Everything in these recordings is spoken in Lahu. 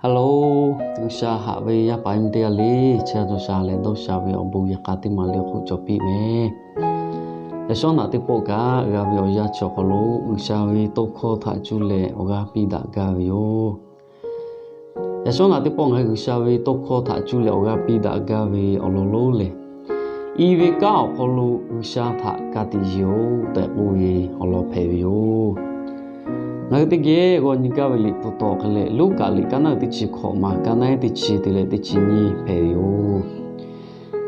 Hello, G'uiˬsha haꞈ ve yaˇ paˍ yaˇ miˇ teˇ g'aˇ le, chehˇ sha cawˬ sha leh dawˇ sha ve awˬ bon yaꞈ k'a teˇ maˬ le awˬ hk'oˆ cawˬ piˇ meh. Yaꞈ shawˉ naꞈ teˇ pawˆ kaꞈ g'a ve awˬ yanˇ chi awˬ hk'aw lo G'uiˬsha ve tawˇ hkawˇ htaꞈ cuˇ leh awˬ g'aˇ piˇ daꞈ gaˇ ve yoˬ. Yaꞈ shawˉ naꞈ teˇ pawˆ ngaˬ hui G'uiˬsha ve tawˇ hkawˇ htaꞈ cuˇ leh awˬ g'aˇ piˇ daꞈ gaˇ ve awˬ lawn lonˉ lehˬ, I ve kanˉ awˬ hk'aw lo G'uiˬsha htaꞈ ka tiꞈ yeˬ-oˆ tehꞈ k'oˆ ve awˬ lawn hpehꞈ ve yoˬ. Ngaˬ hui teˇ geh g'aw nyi gaˇ ve liꞈ hpu taw hk'e leh, Luˉkaꞈ liꞈ ka naˉ teˇ chi hkawꞈ ma, ka naˉ teˇ chi te leh teˇ chi nyiˇ hpehꞈ ve yoˬ.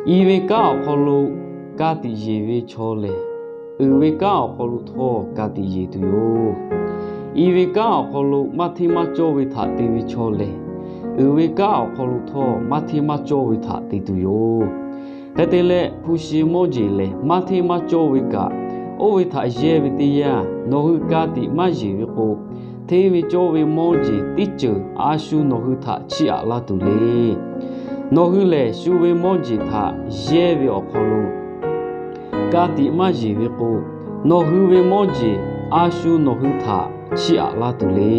I ve kanˉ awˬ hk'aw lo ka tiꞈ yeˬ ve chaw lehˬ, uiˍ ve kanˉ awˬ hk'aw lo htawˇ ka tiꞈ yeˬ tuˬ yoˬ. I ve kanˉ awˬ hk'aw lo maˇ hteˇ maˇ cawˇ ve htaꞈ te ve chaw lehˬ, uiˍ ve kanˉ awˬ hk'aw lo htawˇ maˇ hteˇ maˇ cawˇ ve htaꞈ te tuˬ yoˬ. Hk'e te leh, hpu shi mawˇ jeˬ lehˬ maˇ hteˇ maˇ cawˇ ve kaꞈ, oˇ ve htaꞈ yehˇ ve teˇ yanˇ nawˬ hui ka tiꞈ maˇ yeˬ ve k'o, hteˇ ve cawˇ ve mawˇ jeˬ teˇ ceuˬ a shu nawˬ hui htaꞈ chiˇ aꞈ laˇ tuˬ le. Nawˬ hui lehˬ, shu ve mawˇ jeˬ htaꞈ yehˇ ve awˬ hk'aw lo ka tiꞈ maˇ yeˬ ve k'o, nawˬ hui ve mawˇ jeˬ a shu nawˬ hui htaꞈ chiˇ aꞈ laˇ tuˬ le.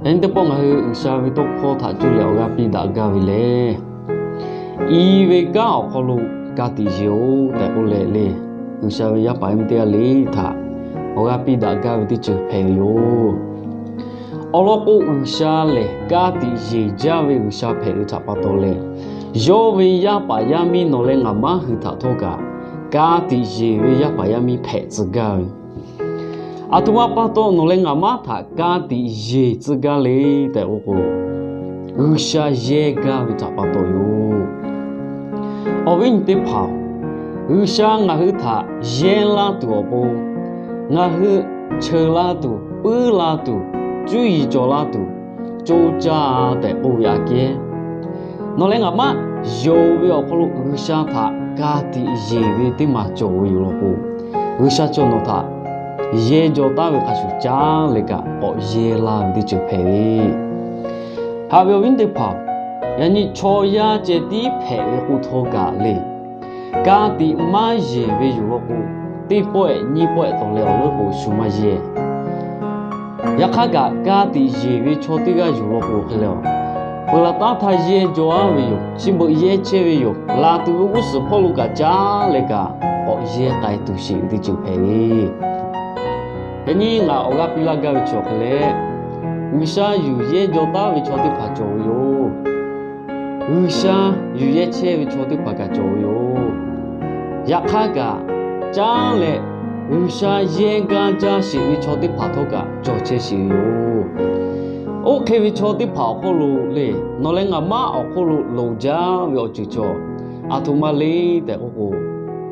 Yaꞈ nyi teˇ pawˆ ngaˬ hui G'uiˬsha ve tawˇ hkawˇ htaꞈ cuˇ leh awˬ g'aˇ piˇ daꞈ gaˇ ve lehˬ, I ve kanˉ awˬ hk'aw lo ka tiꞈ yeˬ-oˆ tehꞈ k'oˆ leh le, G'uiˬsha ve yaˇ paˍ yaˇ miˇ teˇ g'aˇ le htaꞈ awˬ g'aˇ piˇ daꞈ gaˇ ve teˇ ceuˬ hpehꞈ ve yoˬ. Awˬ lawn k'o, G'uiˬsha lehˬ ka tiꞈ yeˬ jaˇ ve G'uiˬsha hpehꞈ ve htaꞈ pa taw leh, yawˇ ve yaˇ paˍ yaˇ miˇ nawˬ leh ngaˬ maˉ hui htaꞈ htawˇ kaꞈ ka tiꞈ yeˬ ve yaˇ paˍ yaˇ miˇ hpehꞈ tcuh gaˇ ve. Aˬ htoꞈ ma pa taw nawˬ leh ngaˬ maˉ htaꞈ ka tiꞈ yeˬ tcuh gaˇ le tehꞈ k'oˆ k'o, G'uiˬsha yehˇ gaˇ ve htaꞈ pa taw yoˬ. Awˬ viˉ nyi teˇ hpaˍ-oˬ, G'uiˬsha ngaˬ hui htaꞈ yehˇ laˇ tuˬ awˬ pon, ngaˬ hui cheuˬ la tuˬ, puiˉ la tuˬ, cuˇ yiˍ cawˬ la tuˬ, co caˇ tehꞈ k'oˆ ve aꞈ kehˉ, nawˬ leh ngaˬ maˉ yonˍ ve awˬ hk'aw lo G'uiˬsha htaꞈ ka tiꞈ yeˬ ve teˇ maˬ cawˬ ve yoˬ law k'o, G'uiˬsha chaw nawˬ htaꞈ yehˇ jaw taˉ ve hk'a shuˍ caˉ leh kaꞈ k'awꞈ yehˇ laˇ ve teˇ ceuˬ hpehꞈ ve. Haꞈ ve awˬ viˉ teˇ hpaˍ, yaꞈ nyi chaw yaˇ ceh tiˉ hpehꞈ ve k'o htawˇ kaꞈ le, ka tiꞈ maˇ yeˬ ve yoˬ law k'o, teˇ pawehˇ nyiˇ pawehˇ tawˍ leh awˬ leuˉ k'o shu maˇ yehˇ. Yaꞈ hk'aˇ kaꞈ ka tiꞈ yeˬ ve chaw teˇ g'aˇ yoˬ law k'o hk'e leh, peuˬ laˬ taˉ htaˇ yehˇ jaw-aˉ ve yoˬ. Chi beuꞈ yehˇ chehˇ ve yoˬ. Laˬ tuˬ ve g'uˇ suhˍ hpawˇ lo kaꞈ caˉ leh kaꞈ k'awꞈ yehˇ k'ai tuˬ sheˍ ve teˇ ceuˬ hpehꞈ ve. Yaꞈ nyi ngaˬ awˬ g'aˇ piˇ laˇ gaˇ ve chaw hk'e leh, G'uiˬsha yuˬ yehˇ jaw taˉ ve chaw teˇ hpaˍ cawˬ ve yoˬ. G'uiˬsha yuˬ yehˇ chehˇ ve chaw teˇ hpaˍ kaꞈ cawˬ ve yoˬ. Yaꞈ hk'aˇ kaꞈ, caˉ leh G'uiˬsha yehˇ gaˇ jaˇ sheˍ ve chaw teˇ hpaˍ htawˇ kaꞈ cawˬ chehˇ sheˍ ve yoˬ. Oˇ hk'e ve chaw teˇ hpaˍ awˬ hk'oˆ lo le, nawˬ leh ngaˬ maˉ awˬ hk'oˆ lo loˍ jaˇ ve awˬ ceuˬ cawˬ. Aˬ htoꞈ ma le tehꞈ k'oˆ k'o,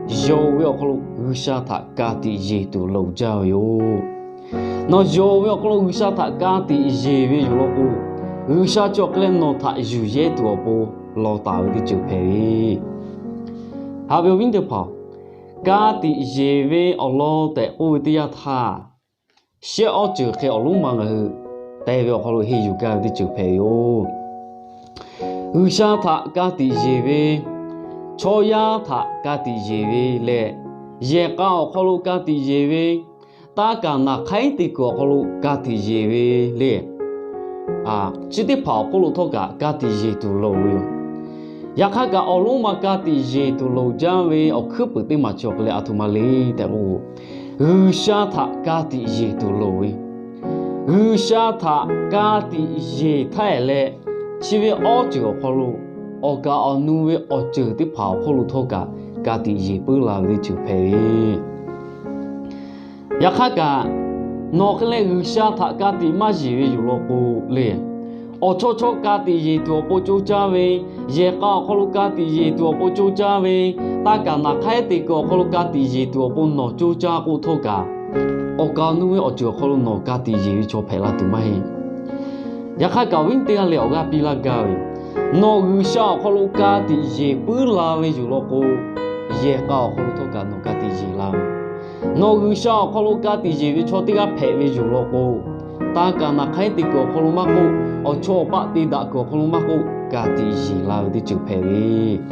yonˍ ve awˬ hk'aw lo G'uiˬsha htaꞈ ka tiꞈ yeˬ tuˬ loˍ jaˇ ve yoˬ. Nawˬ yonˍ ve awˬ hk'aw lo G'uiˬsha htaꞈ ka tiꞈ yeˬ ve yoˬ law k'o, G'uiˬsha cawˬ hk'e leh nawˬ htaꞈ yuˬ yehˇ tuˬ awˬ pon lawˬ taˍ ve teˇ ceuˬ hpehꞈ ve. Haꞈ ve awˬ viˉ teˇ hpaˍ, ka tiꞈ yeˬ ve awˬ lawn tehꞈ k'oˆ ve teˇ yanˇ htaˇ, shehˆ awˉ ceuˬ hk'e awˬ lonˉ ma ngaˬ hui te ve awˬ hk'aw lo henˇ yuˬ gaˇ ve teˇ ceuˬ hpehꞈ ve yoˬ. G'uiˬsha htaꞈ ka tiꞈ yeˬ ve, chaw yaˇ htaꞈ ka tiꞈ yeˬ ve leh, yehˬ k'a awˬ hk'aw lo ka tiꞈ yeˬ ve, taˇ kaˍ naˍ hk'aiˉ te kuiˬ awˬ hk'aw lo ka tiꞈ yeˬ ve le, chi teˇ hpaˍ awˬ hk'oˆ lo htawˇ kaꞈ ka tiꞈ yeˬ tuˬ loˍ ve yoˬ. Yaꞈ hk'aˇ kaꞈ awˬ lonˉ ma ka tiꞈ yeˬ tuˬ loˍ jaˇ ve awˬ hkuiˉ puiˍ teˇ maˬ cawˬ hk'e leh aˬ htoꞈ ma le tehꞈ k'o, G'uiˬsha htaꞈ ka tiꞈ yeˬ tuˬ loˍ ve, G'uiˬsha htaꞈ ka tiꞈ yeˬ htaˇ leh, chi ve awˉ ceuˬ awˬ hk'aw lo awˬ kaˍ awˬ nu ve awˬ ceuˬ teˇ hpaˍ awˬ hk'oˆ lo htawˇ kaꞈ ka tiꞈ yeˬ puiˉ la ve teˇ ceuˬ hpehꞈ ve. Yaꞈ hk'aˇ kaꞈ, nawˬ hk'e leh G'uiˬsha htaꞈ ka tiꞈ maˇ yeˬ ve yoˬ law k'o le, awˬ chawˇ chawˇ ka tiꞈ yeˬ tuˬ awˬ pon co caˇ ve, yehˬ k'a awˬ hk'aw lo ka tiꞈ yeˬ tuˬ awˬ pon co caˇ ve, taˇ kaˍ naˍ hk'aiˉ te kuiˬ awˬ hk'aw lo ka tiꞈ yeˬ tuˬ awˬ pon nawˬ co caˇ k'o htawˇ kaꞈ, awˬ kaˍ awˬ nu ve awˬ ceuˬ awˬ hk'aw lo nawˬ ka tiꞈ yeˬ ve chaw hpehꞈ la tuˬ maˇ heˆ. Yaꞈ hk'aˇ kaꞈ awˬ viˉ teˇ g'aˇ leh awˬ g'aˇ piˇ laˇ gaˇ ve, nawˬ G'uiˬsha awˬ hk'aw lo ka tiꞈ yeˬ puiˉ la ve yoˬ law k'o, yehˬ k'a awˬ hk'aw lo htawˇ kaꞈ nawˬ ka tiꞈ yeˬ la ve. Nawˬ G'uiˬsha awˬ hk'aw lo ka tiꞈ yeˬ ve chaw teˇ g'aˇ hpehꞈ ve yoˬ law k'o, taˇ kaˍ naˍ hk'aiˉ te kuiˬ awˬ hk'aw lo maˇ k'oˆ, awˬ chawˇ awˬ paˆ te daꞈ kuiˬ awˬ hk'aw lo maˇ k'oˆ, ka tiꞈ yeˬ la ve teˇ ceuˬ hpehꞈ ve.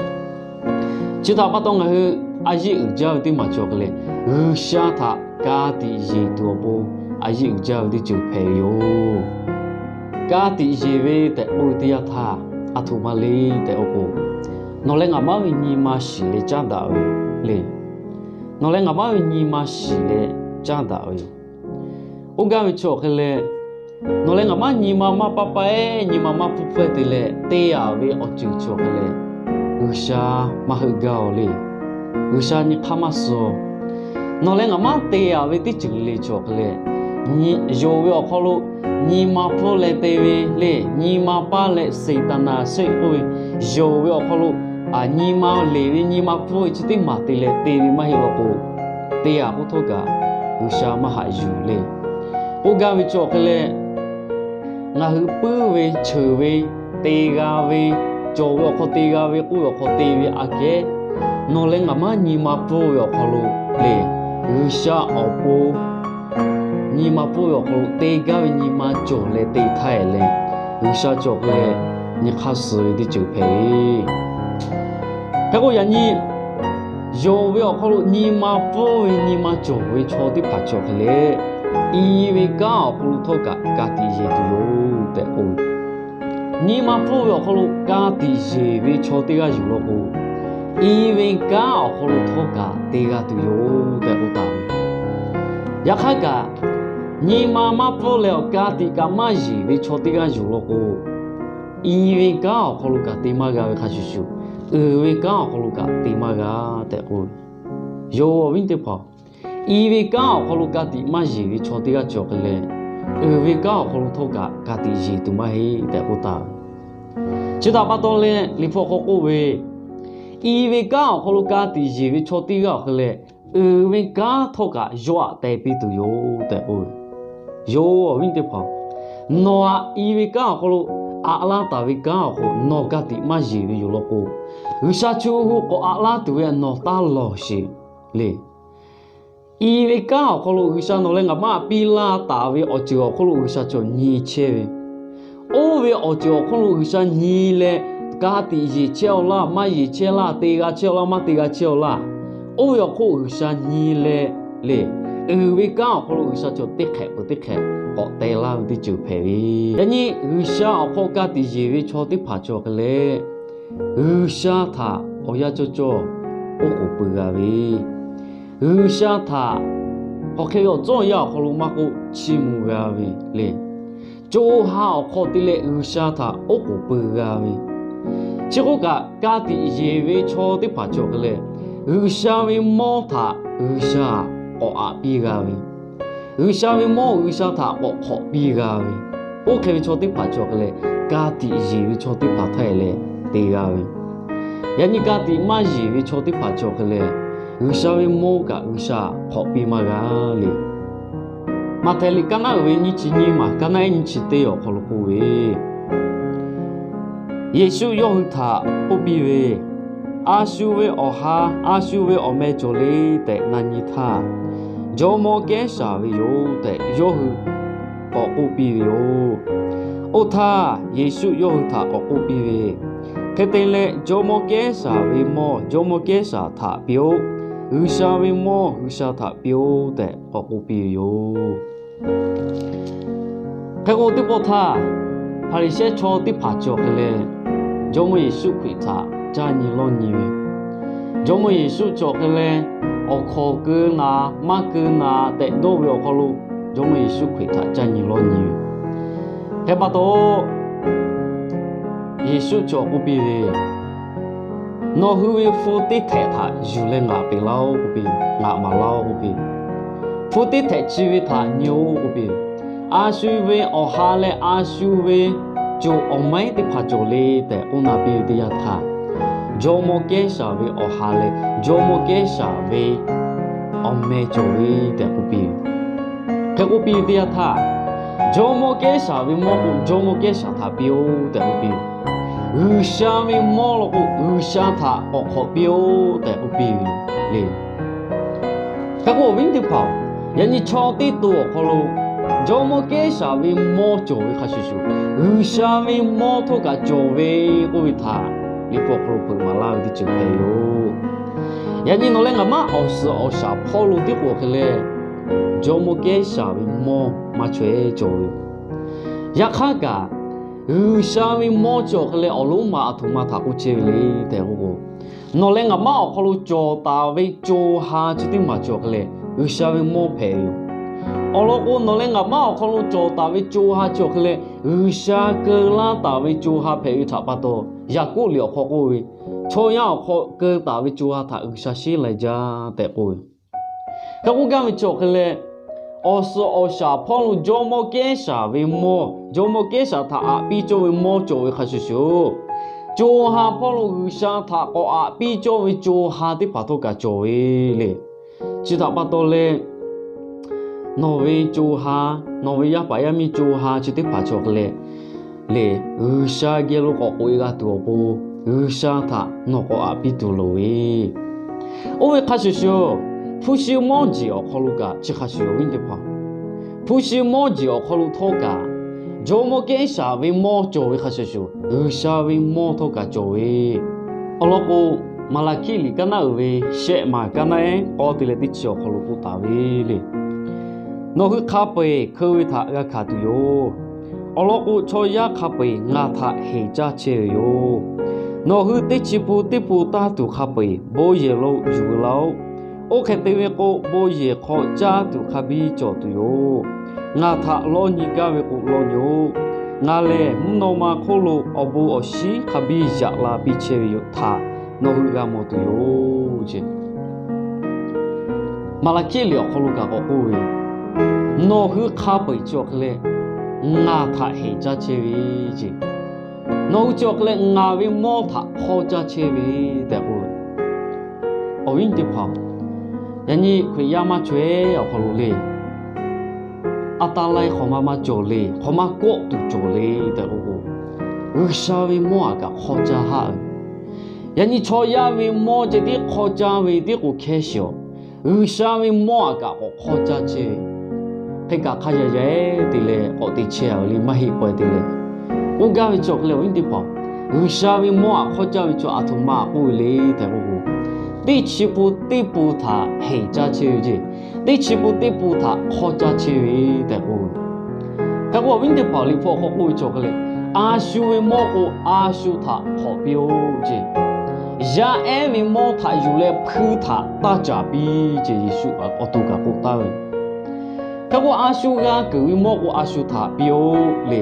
Chi htaꞈ pa taw ngaˬ hui a yeˆ uiˍ jaˇ ve teˇ maˬ cawˬ hk'e leh, G'uiˬsha htaꞈ ka tiꞈ yeˬ tuˬ awˬ pon a yeˆ uiˍ jaˇ ve teˇ ceuˬ hpehꞈ ve yoˬ. Ka tiꞈ yeˬ ve tehꞈ k'oˆ ve teˇ yanˇ htaˇ, aˬ htoꞈ ma le tehꞈ k'oˆ k'o, nawˬ leh ngaˬ maˉ ve nyi ma shiˍ leh caˉ daꞈ ve le. Nawˬ leh ngaˬ maˉ ve nyi ma shiˍ leh caˉ daꞈ ve yoˬ. Oˇ gaˇ ve chi awˬ hk'e leh, nawˬ leh ngaˬ maˉ nyi ma maˇ paˇ paˇ-eˬ, nyi ma maˇ pfuhˇ pfuhˇ-eˬ te leh te yaꞈ ve awˬ ceuˬ chi awˬ hk'e leh, G'uiˬsha maˇ heuˆ gaˇ-oˬ le. G'uiˬsha nyi hk'aˇ maˇ suh. Nawˬ leh ngaˬ maˉ te yaꞈ ve teˇ ceuˬ le le chi awˬ hk'e leh, yonˍ ve awˬ hk'aw lo nyi ma pfuhˇ leh te ve le, nyi ma paˇ leh Seˍtaˍnaˍ sheˆ k'oˆ ve, yonˍ ve awˬ hk'aw lo nyi ma leˬ ve, nyi ma pfuhˇ ve chi teˇ maˬ te leh te ve maˇ heˆ law k'o, te yaꞈ k'oˆ htawˇ kaꞈ G'uiˬsha maˇ haꞈ yuˬ le. Oˇ gaˇ ve chi awˬ hk'e leh, ngaˬ hui puiˉ ve, cheuˬ ve, te g'a ve, cawˬ ve awˬ hk'aw te g'a ve k'oˆ ve awˬ hk'aw te ve aꞈ kehˉ, nawˬ leh ngaˬ maˉ nyi ma pfuhˇ ve awˬ hk'aw lo le, G'uiˬsha awˬ pon nyi ma pfuhˇ ve awˬ hk'aw lo te gaˇ ve nyi ma cawˬ leh te htaˇ-eˬ leh, G'uiˬsha chi awˬ hk'e leh nyi hk'aˇ suh ve teˇ ceuˬ hpehꞈ ve. Hk'e k'o yaꞈ nyi, yonˍ ve awˬ hk'aw lo nyi ma pfuhˇ ve nyi ma cawˬ ve chaw teˇ hpaˍ chi awˬ hk'e leh, i ve kanˉ awˬ hk'aw lo htawˇ kaꞈ ka tiꞈ yeˬ tuˬ yoˬ tehꞈ k'oˆ ve. Nyi ma pfuhˇ ve awˬ hk'aw lo ka tiꞈ yeˬ ve chaw teˇ g'aˇ yuˬ law k'o, i ve kanˉ awˬ hk'aw lo htawˇ kaꞈ te g'a tuˬ yoˬ tehꞈ k'oˆ taˍ ve. Yaꞈ hk'aˇ kaꞈ, nyi ma maˇ pfuhˇ leh awˬ ka tiꞈ kaꞈ maˇ yeˬ ve chaw teˇ g'aˇ yuˬ law k'o, i ve kanˉ awˬ hk'aw lo kaꞈ te maˇ g'a ve hk'a shuˍ shuˍ, uiˍ ve kanˉ awˬ hk'aw lo kaꞈ te maˇ g'a tehꞈ k'oˆ ve. Yonˍ ve awˬ viˉ teˇ hpaˍ, i ve kanˉ awˬ hk'aw lo ka tiꞈ maˇ yeˬ ve chaw teˇ g'aˇ chi awˬ hk'e leh, uiˍ ve kanˉ awˬ hk'aw lo htawˇ kaꞈ ka tiꞈ yeˬ tuˬ maˇ heˆ tehꞈ k'oˆ taˍ ve. Chi htaꞈ pa taw leh Liꞈ hpu awˬ hk'aw k'oˆ ve, i ve kanˉ awˬ hk'aw lo ka tiꞈ yeˬ ve chaw teˇ g'aˇ awˬ hk'e leh, uiˍ ve kanˉ htawˇ kaꞈ yawˇ aꞈ teh piˇ tuˬ yoˬ tehꞈ k'oˆ ve. Yonˍ ve awˬ viˉ teˇ hpaˍ, nawˬ aꞈ i ve kanˉ awˬ hk'aw lo aꞈ laˇ taˍ ve kanˉ awˬ hk'aw nawˬ ka tiꞈ maˇ yeˬ ve yoˬ law k'o, G'uiˬsha chi hui k'awꞈ aꞈ laˇ tuˬ ve nawˬ taˇ lawˬ sheˍ le. I ve kanˉ awˬ hk'aw lo G'uiˬsha nawˬ leh ngaˬ maˇ piˇ laˇ taˍ ve awˬ ceuˬ awˬ hk'aw lo G'uiˬsha cawˬ nyi chehˇ ve, oˇ ve awˬ ceuˬ awˬ hk'aw lo G'uiˬsha nyi leh, ka tiꞈ yeˬ chehˇ-aw laˇ, maˇ yeˬ chehˇ laˇ, te g'a chehˇ-aw laˇ, maˇ te g'a chehˇ-aw laˇ, oˇ ve awˬ hk'oˆ G'uiˬsha nyi leh le, uiˍ ve kanˉ awˬ hk'aw lo G'uiˬsha cawˬ teˇ hk'ehꞈ peuˬ teˇ hk'ehꞈ k'awꞈ teh laˇ ve teˇ ceuˬ hpehꞈ ve. Yaꞈ nyi G'uiˬsha awˬ hk'aw ka tiꞈ yeˬ ve chaw teˇ hpaˍ chi awˬ hk'e leh, G'uiˬsha htaꞈ awˬ yanˇ cawˇ cawˇ oˉ k'oˍ pui g'a ve, G'uiˬsha htaꞈ hk'aˬ hk'e ve awˬ tcuhˉ awˬ yanˇ awˬ hk'aw lo maˇ k'oˆ chiˇ mvuh g'a ve le. Co ha awˬ hk'aw te leh G'uiˬsha htaꞈ oˉ k'oˍ pui g'a ve, chi k'oˆ kaꞈ ka tiꞈ yeˬ ve chaw teˇ hpaˍ chi awˬ hk'e leh, G'uiˬsha ve mawˇ htaꞈ G'uiˬsha k'awꞈ aꞈ piˇ g'a ve, G'uiˬsha ve mawˇ G'uiˬsha htaꞈ k'awꞈ hk'awꞈ piˇ g'a ve, oˇ hk'e ve chaw teˇ hpaˍ chi awˬ hk'e leh, ka tiꞈ yeˬ ve chaw teˇ hpaˍ htaˇ-eˬ leh te g'a ve. Yaꞈ nyi ka tiꞈ maˇ yeˬ ve chaw teˇ hpaˍ chi awˬ hk'e leh, G'uiˬsha ve mawˇ kaꞈ G'uiˬsha hk'awꞈ piˇ maˇ g'a le. Maꞈhtehˍ liꞈ ka naˉ uiˍ ve nyiˇ chi nyiˇ maˬ, ka naˉ ehˉ nyiˇ chi teˇ awˬ hk'aw lo k'oˆ ve, Yeˍsuˆ yawˇ hui htaꞈ k'oˆ piˇ ve, A shu ve awˬ ha, a shu ve awˬ meh cawˬ le tehꞈ na nyi htaˇ, Jawˇmawˇ Kehˉsaˍ ve yoˬ tehꞈ yawˇ hui k'awꞈ k'oˆ piˇ ve yoˬ. Oˇ htaˇ Yeˍsuˆ yawˇ hui htaꞈ k'awꞈ k'oˆ piˇ ve, Hk'e te leh Jawˇmawˇ Kehˉsaˍ ve mawˇ Jawˇmawˇ Kehˉsaˍ htaꞈ piˇ-oˆ. G'uiˬsha ve mawˇ G'uiˬsha htaꞈ piˇ-oˆ tehꞈ k'awꞈ k'oˆ piˇ ve yoˬ. Hk'e k'o teˇ pawˆ htaˇ, Hpaˍriˍsehˇ chaw teˇ hpaˍ cawˬ hk'e leh, Jawˇmawˇ Yeˍsuˆ Hkriꞈ htaꞈ caˇ nyi lawˇ nyi ve, Jawˇmawˇ Yeˍsuˆ cawˬ hk'e leh, awˬ hkawnˍ keu naˍ maˇ keu naˍ tehꞈ dawˇ ve awˬ hk'aw lo, Jawˇmawˇ Yeˍsuˆ Hkriꞈ htaꞈ caˇ nyi lawˇ nyi ve. Hk'e pa taw, Yeˍsuˆ cawˬ k'oˆ piˇ ve, Nawˬ hui ve hpu teˇ htehꞈ htaꞈ yuˬ leh ngaˬ peꞈ laˇ-oˆ k'oˆ piˇ, ngaˬ maˍ laˇ-oˆ k'oˆ piˇ. Hpu teˇ htehꞈ chi ve htaꞈ nyi-oˆ k'oˆ piˇ. A shu ve awˬ ha leh a shu ve co awˬ maiˉ teˇ hpaˍ cawˬ le tehꞈ k'oˆ na piˇ ve teˇ yanˇ htaˇ, Jawˇmawˇ Kehˉsaˍ ve awˬ ha leh Jawˇmawˇ Kehˉsaˍ ve awˬ meh cawˬ ve tehꞈ k'oˆ piˇ ve. Hk'e k'oˆ piˇ ve teˇ yanˇ htaˇ, Jawˇmawˇ Kehˉsaˍ ve mawˇ k'o Jawˇmawˇ Kehˉsaˍ htaꞈ piˇ-oˆ tehꞈ k'oˆ piˇ ve. G'uiˬsha ve mawˇ law k'o G'uiˬsha htaꞈ k'awꞈ hk'awꞈ piˇ-oˆ tehꞈ k'oˆ piˇ ve le. Hk'e k'o awˬ viˉ teˇ hpaˍ-oˬ, yaꞈ nyi chaw teˇ to awˬ hk'aw lo Jawˇmawˇ Kehˉsaˍ ve mawˇ cawˬ ve hk'a shuˍ shuˍ, G'uiˬsha ve mawˇ htawˇ kaꞈ cawˬ ve k'oˆ ve htaꞈ Liꞈ hpu awˬ hk'aw lo hpeuꞈ maˍ laˇ ve teˇ ceuˬ hpehꞈ ve yoˬ. Yaꞈ nyi nawˬ leh ngaˬ maˉ awˬ suhˍ awˬ shaˍ hpawˇ lo tiˉ k'o hk'e leh, Jawˇmawˇ Kehˉsaˍ ve mawˇ maˇ chaweh cawˬ ve. Yaꞈ hk'aˇ kaꞈ, G'uiˬsha ve mawˇ chi awˬ hk'e leh awˬ lonˉ ma aˬ htoꞈ ma htaꞈ k'oˆ chehˇ ve le tehꞈ k'oˆ k'o, nawˬ leh ngaˬ maˉ awˬ hk'aw lo cawˬ taˍ ve co ha chi teˇ maˬ chi awˬ hk'e leh G'uiˬsha ve mawˇ hpehꞈ ve yoˬ. Awˬ lawn k'o, nawˬ leh ngaˬ maˉ awˬ hk'aw lo cawˬ taˍ ve co ha chi awˬ hk'e leh G'uiˬsha keu laˇ taˍ ve co ha hpehꞈ ve htaꞈ pa taw, Yaˍkoˆ liꞈ awˬ hk'aw k'oˆ ve, chaw yaˇ awˬ hk'aw keu taˍ ve co ha htaꞈ G'uiˬsha sheˉ lai jaˇ tehꞈ k'oˆ ve. Hk'e k'oˆ gaˇ ve chi awˬ hk'e leh, awˬ suhˍ awˬ shaˍ hpawˇ lo jawˇmawˇ Kehˉsaˍ ve mawˇ, jawˇmawˇ Kehˉsaˍ htaꞈ aꞈ piˇ cawˇ ve mawˇ cawˬ ve hk'a shuˍ shuˍ, co ha hpawˇ lo G'uiˬsha htaꞈ k'awꞈ aꞈ piˇ cawˇ ve co ha teˇ hpaˍ htawˇ kaꞈ cawˬ ve le. Chi htaꞈ pa taw leh, nawˬ ve co ha, nawˬ ve yaˇ paˍ yaˇ miˇ co ha chi teˇ hpaˍ chi awˬ hk'e leh, lehˬ G'uiˬsha geh lo k'awꞈ k'oꞈ-e g'a tuˬ awˬ pon, G'uiˬsha htaꞈ nawˬ k'awꞈ aꞈ piˇ tuˬ loˍ ve, oˇ ve hk'a shuˍ shuˍ, hpu shi mawˇ jeˬ awˬ hk'aw lo kaꞈ chi hk'a shuˍ awˬ viˉ teˇ hpaˍ, hpu shi mawˇ jeˬ awˬ hk'aw lo htawˇ kaꞈ, jawˇmawˇ Kehˉsaˍ ve mawˇ cawˬ ve hk'a shuˍ shuˍ, G'uiˬsha ve mawˇ htawˇ kaꞈ cawˬ ve. Awˬ lawn k'o, Maˍlaˍhkiˆ liꞈ kaˇ naˉ uiˍ ve shehˆ maˬ kaˇ naˉ ehˉ k'awˇ te leh teˇ chi awˬ hk'aw lo k'oˆ taˍ ve le. Nawˬ hui hk'a peu-eˬ hkeu ve htaꞈ g'a hkanˍ tuˬ yoˬ. Awˬ lawn k'o, chaw yaˇ hk'a peu-eˬ ngaˬ htaꞈ heˍ caˇ chehˇ ve yoˬ. Nawˬ hui teˇ chi pun teˇ pun taˇ tuˬ hk'a peu-eˬ bon yehˬ lo yuˬ laˇ-oˆ. Oˇ hk'e te ve k'o, bon yehˬ hk'aw caˇ tuˬ hk'a biˇ cawˬ tuˬ yoˬ. Ngaˬ htaꞈ lawˇ nyi gaˇ ve k'o, lawˇ nyi-oˆ. Ngaˬ lehˬ mvuhˇ naw ma hk'oˆ lo awˬ bon awˬ shinˉ hk'a biˇ yaꞈ la piˇ chehˇ ve yoˬ htaꞈ nawˬ hui g'a mawˬ tuˬ yoˬ ce. Maˍlaˍhkiˆ liꞈ awˬ hk'aw lo kaꞈ k'awꞈ k'oˆ ve, nawˬ hui hk'a peu-eˬ chi awˬ hk'e leh ngaˬ htaꞈ heˍ caˇ chehˇ ve ce. Nawˬ hui chi awˬ hk'e leh ngaˬ ve mawˇ htaꞈ hk'awˇ caˇ chehˇ ve tehꞈ k'oˆ ve. Awˬ viˉ teˇ hpaˍ-oˬ, yaꞈ nyi Hkriꞈ yaˇ maˇ chaweh awˬ hk'aw lo le, a ta lai hk'awꞈ ma maˇ cawˬ le, hk'awꞈ ma kawˆ tuˬ cawˬ le tehꞈ k'oˆ k'o, G'uiˬsha ve mawˇ aꞈ kaꞈ hk'awˇ caˇ haˆ ve. Yaꞈ nyi chaw yaˇ ve mawˇ ceh tiˉ hk'awˇ caˇ ve tiˉ k'o hkehˇ shiˍ-oꞈ. G'uiˬsha ve mawˇ aꞈ kaꞈ k'awꞈ hk'awˇ caˇ chehˇ ve. Hk'e kaꞈ hk'a yaꞈ yaꞈ-e te leh k'awꞈ te chehˇ-a ve le maˇ heˆ k'oˆ-e te leh, k'oˆ gaˇ ve chi awˬ hk'e leh awˬ viˉ teˇ hpaˍ-oˬ, G'uiˬsha ve mawˇ aꞈ hk'awˇ caˇ ve chi aˬ htoꞈ ma k'oˆ ve le tehꞈ k'oˆ k'o, teˇ chi pun teˇ pun htaꞈ heˍ caˇ chehˇ ve ce. Teˇ chi pun teˇ pun htaꞈ hk'awˇ caˇ chehˇ ve tehꞈ k'oˆ ve. Hk'e k'o awˬ viˉ teˇ hpaˍ-oˬ, liꞈ hpu awˬ hk'aw k'oˆ ve chi awˬ hk'e leh, a shu ve mawˇ k'o a shu htaꞈ hk'awꞈ piˇ-oˆ ce. Yaˇ ehˉ ve mawˇ htaꞈ yuˬ leh hpuiˇ htaꞈ taˇ caˍ piˇ ce. Yeˍsuˆ awˬ to kaꞈ k'oˆ taˍ ve. Hk'e k'o a shu g'a keunˍ ve mawˇ k'o a shu htaꞈ piˇ-oˆ le.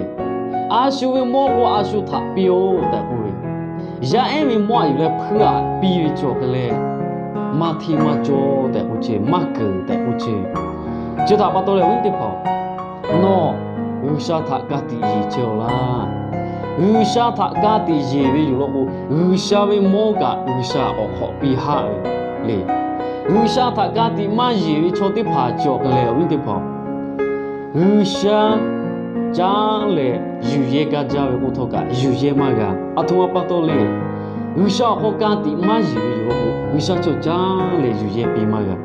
A shu ve mawˇ k'o a shu htaꞈ piˇ-oˆ tehꞈ k'oˆ ve. Yaˇ ehˉ ve mawˇ aꞈ yuˬ leh hpuiˇ aꞈ piˇ ve chi awˬ hk'e leh, maˇ hteˇ maˇ cawˇ tehꞈ k'oˆ chehˇ, maˇ keunˍ tehꞈ k'oˆ chehˇ. Chi htaꞈ pa taw leh awˬ viˉ teˇ hpaˍ-oˬ, nawˬ G'uiˬsha htaꞈ ka tiꞈ yeˬ chehˇ-aw laˇ. G'uiˬsha htaꞈ ka tiꞈ yeˬ ve yoˬ law k'o, G'uiˬsha ve mawˇ kaꞈ G'uiˬsha k'awꞈ hk'awꞈ piˇ haˆ ve le. G'uiˬsha htaꞈ ka tiꞈ maˇ yeˬ ve chaw teˇ hpaˍ chi awˬ hk'e leh awˬ viˉ teˇ hpaˍ-oˬ, G'uiˬsha caˉ leh yuˬ yehˇ gaˇ jaˇ ve k'oˆ htawˇ kaꞈ yuˬ yehˇ maˇ g'a. Aˬ htoꞈ ma pa taw le. G'uiˬsha awˬ hk'aw ka tiꞈ maˇ yeˬ ve yoˬ law k'o, G'uiˬsha chaw caˉ leh yuˬ yehˇ piˇ maˇ g'a.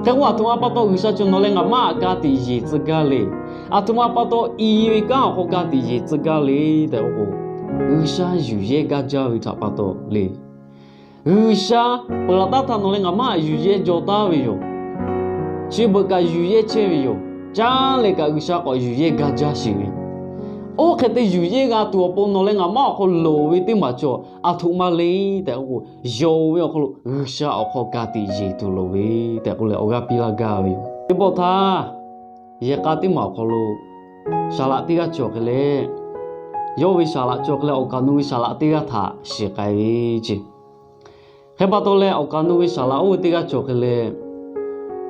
Hk'e k'o aˬ htoꞈ ma pa taw G'uiˬsha chaw nawˬ leh ngaˬ maˇ aꞈ ka tiꞈ yeˬ tcuh gaˇ le. Aˬ htoꞈ ma pa taw i ve kanˉ awˬ hk'aw ka tiꞈ yeˬ tcuh gaˇ le tehꞈ k'oˆ k'o, G'uiˬsha yuˬ yehˇ gaˇ jaˇ ve htaꞈ pa taw le. G'uiˬsha peuˬ laˬ taˉ htaˇ nawˬ leh ngaˬ maˇ aꞈ yuˬ yehˇ jaw taˉ ve yoˬ. Chi beuꞈ kaꞈ yuˬ yehˇ chehˇ ve yoˬ. Caˉ leh kaꞈ G'uiˬsha k'awꞈ yuˬ yehˇ gaˇ jaˇ sheˍ ve. Oˇ hk'e te yuˬ yehˇ g'a tuˬ awˬ pon nawˬ leh ngaˬ maˇ awˬ hk'aw loˍ ve teˇ maˬ cawˬ aˬ htoꞈ ma le tehꞈ k'oˆ k'o, yonˍ ve awˬ hk'aw lo G'uiˬsha awˬ hk'aw ka tiꞈ yeˬ tuˬ loˍ ve tehꞈ k'oˆ leh awˬ g'aˇ piˇ laˇ gaˇ ve yoˬ. Teˇ pawˆ htaˇ, yehˬ k'a teˇ maˬ awˬ hk'aw lo saˍ laꞈ teˇ g'aˇ cawˬ hk'e leh, yawˇ ve saˍ laꞈ cawˬ hk'e leh awˬ kaˍ nu ve saˍ laꞈ teˇ g'aˇ htaꞈ shiˍ k'ai ve ce. Hk'e pa taw leh awˬ kaˍ nu ve saˍ laꞈ oˇ ve teˇ g'aˇ cawˬ hk'e leh,